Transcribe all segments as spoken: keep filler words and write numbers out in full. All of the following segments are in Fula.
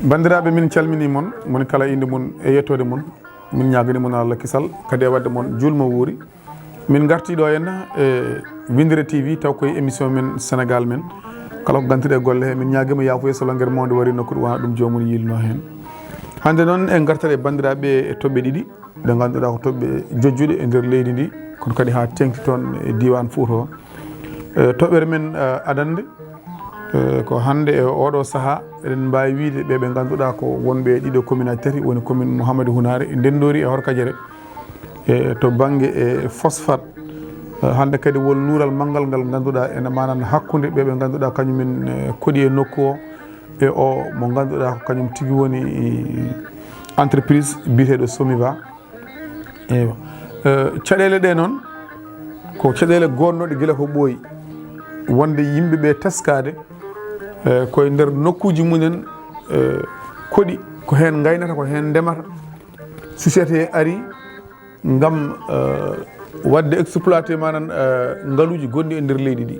Banndiraaɓe, min calminii mon, moni kala innde mum e yettoode mum. Min ñaaganii mon Allah kisal, kadi e waɗde mon juulmo wuuri. Min ngartii ɗo henna e Winndere T V, taw koye émission men Sénégal men. Kala ko gantuɗo e golle he, min ñaagiima yaafuya so lanngere mawde warii nokku, ɗum wona ɗum joomum yiilno heen. Hannde noon en ngartat e banndiraaɓe e toɓɓe ɗiɗi, ɗe ngannduɗaa ko toɓɓe jojjuɗe e nder leydi ndi, kono kadi haa teeŋti toon e diiwaan Fuuta o. E toɓɓere men, eh, adannde, eh, ko hannde e oɗo sahaa, eɗen mbaawi wiyde ɓe ɓe ngannduɗaa ko wonɓe e ɗiɗo commune aji tati, woni commune mo Hamadi Hunaare, Ndenndoori e Horkajere. E to bannge e phosphate, eh, hannde kadi won luural manngal ngal ngannduɗaa ene maanana hakkunde ɓe ɓe ngannduɗaa kañum en, eh, koɗi e nokku o, e o mo ngannduɗaa ko kañum tigi woni entreprise biyeteeɗo Somiva. Eywa. Eh, caɗeele ɗe noon, ko caɗeele goodnooɗe gila ko ɓooyi, wonde yimɓe ɓe teskaade, eh, koye nder nokkuuji mumen, eh, koɗi, ko heen ngaynata, ko heen ndemata. Société ari ngam, eh, waɗde exploité manan, eh, ngaluuji gonɗi e nder leydi ndi.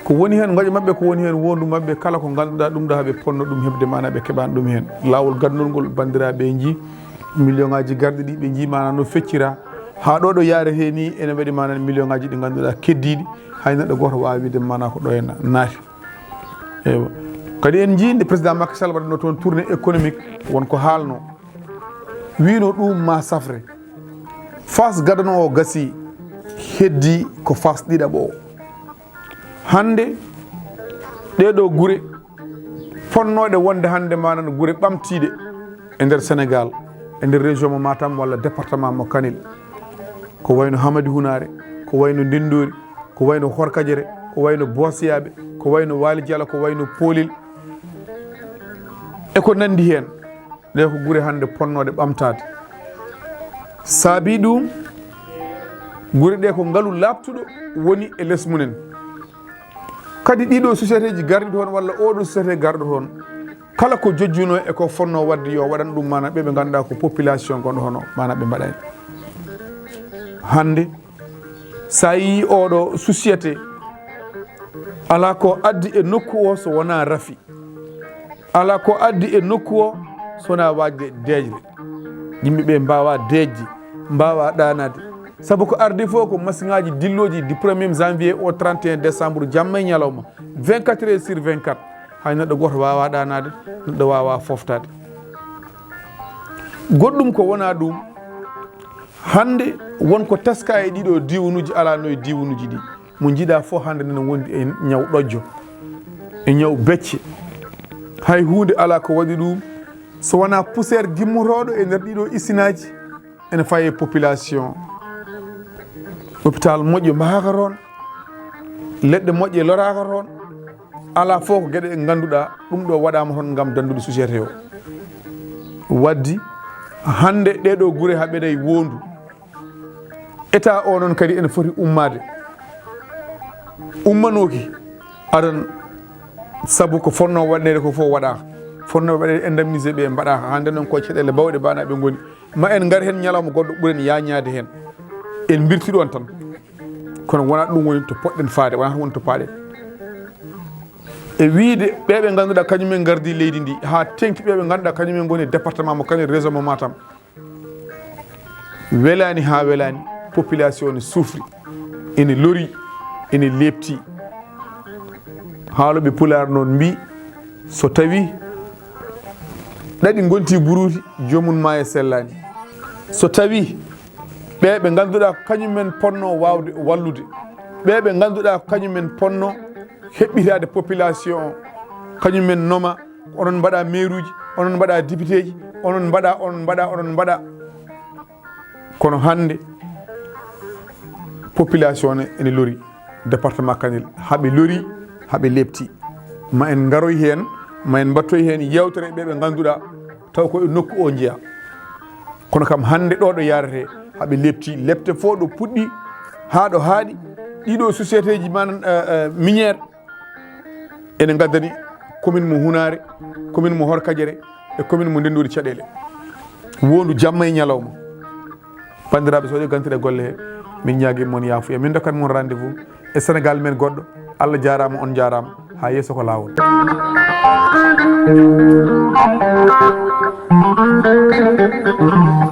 Ko woni heen ngoƴa maɓɓe, ko woni heen wondu maɓɓe, kala ko ngannduɗaa ɗum ɗo haɓe ponno ɗum heɓde, maana ɓe keɓaani ɗum heen. Laawol gadanol ngol, banndiraaɓe njii million ngaaji garɗi ɗi, ɓe njii maana no feccira. Haa ɗo ɗo yaarete ni, ene waɗi maana million ngaaji ɗi ngannduɗaa keddiiɗi, hay neɗɗo gooto waawa wiide maana ko ɗo en naati. Eywa. Kadi en njii nde président Macky Sall waɗatno toon tournée économique, won ko haalno. Wiino ɗum ma safre. Phase gadano o gasi, heddi ko phase ɗiɗaɓo o. Hannde, ɗee ɗoo gure fonnooɗe wonde hannde manan gure ɓamtiiɗe e nder Sénégal, e nder région mo Matam walla département mo Kanel, ko wayno Hamadi Hunaare, ko wayno Ndenndoori, ko wayno Horkajere, ko wayno Boosiyaaɓe, ko wayno Waali Jala, ko wayno Poolel, e ko nanndi heen. Ɗe ko gure hannde ponnooɗe ɓamtaade. Saabii ɗum, gure ɗe ko ngalu laaɓtuɗo woni e les mumen. Kadi ɗiɗo société ji garɗi toon walla oɗo société garɗo toon, kala ko jojjuno e ko fonno waɗde yo waɗan ɗum, maana ɓe ɓe ngannduɗaa ko population gonɗo hono, maana ɓe mbaɗani. Hannde, so a yii oɗo société, alaa ko addi e nokku o so wonaa rafi. Alaa ko addi e nokku o so wonaa waajde deeƴre. Yimɓe ɓe mbaawa deeƴde, mbaawa ɗaanaade. Sabu ko ardi fof ko masiŋaaji dillooji du premier janvier au trente et un décembre, jamma e ñalawma, vingt-quatre heures sur vingt-quatre. Hay neɗɗo gooto waawaa ɗaanaade, neɗɗo waawaa fooftaade. Goɗɗum ko wonaa ɗum, hannde won ko teskaa e ɗiɗo diiwanuuji, alaa no e diiwanuuji ɗi. Mo njiɗaa fof hannde nana wondi e ñaw ɗojjo, e ñaw becce. Hay huunde alaa ko waɗi ɗum so wonaa poussière gimmotooɗo e nder ɗiɗo isinaaji ene fayi e population. Hôpital moƴƴo mahaaka toon, leɗɗe moƴƴe loraaka toon, alaa fof ko geɗe ɗe ngannduɗaa ɗum ɗo waɗaama toon ngam danndude société o. Waddi hannde ɗee ɗoo gure haa ɓeɗay woondu. État o noon kadi ene foti ummaade. Ummanooki adan, sabu ko fonnoo waɗneede ko fof waɗaaka. Fonnoo waɗeede indemnisé ɓe mbaɗaaka. Hannde noon ko caɗeele bawɗe banaaɓe ngoni. Ma en ngar heen ñalawma goɗɗo ɓuren yaañaade heen. En mbirti ɗoon tan. Kono wonaa ɗum woni to poɗɗen faade, wonaa ɗum woni to paaɗen. E wiyde ɓe ɓe ngannduɗaa kañum en ngardi leydi ndi, haa teŋti ɓe ɓe ngannduɗaa kañum en ngoni e département mo Kanel, région mo Matam. Welaani haa welaani, population ne souffri, ene lori, ene leepti. Haalooɓe Pulaar noon mbii, so tawi ɗaɗi ngonti buruuti, joomum maaya sellaani. So tawi ɓe ɓe ngannduɗaa ko kañum en ponno waawde wallude, ɓe ɓe ngannduɗaa ko kañum en ponno heɓɓitaade population o, kañum en noma, onon mbaɗa maire uji, onon mbaɗa député ji, onon mbaɗa, onon mbaɗa, onon mbaɗa. Kono hannde, population ne ene lori, département Kanel, haɓe lori, haɓe lepti. Ma en ngaroy heen, ma en mbattoy heen yeewtere e ɓe ɓe ngannduɗaa, taw ko e nokku o njeyaa. Kono kam hannde ɗo ɗo yaarete, haɓe lepti, lepte fof ɗo puɗɗi haa ɗo haaɗi. Ɗiɗo société ji manan, eh, eh, minière, ene ngaddani commune mo Hunaare, commune mo Horkajere e commune mo Ndenndoori caɗeele. Wondu jamma e ñalawma. Banndiraaɓe, so waɗi gantuɗe golle he, min ñaagii mon yaafuya. Min ndokkat mon rendez-vous e Sénégal men goɗɗo, Allah jaaraama, on njaaraama. Haa yeeso ko laawol.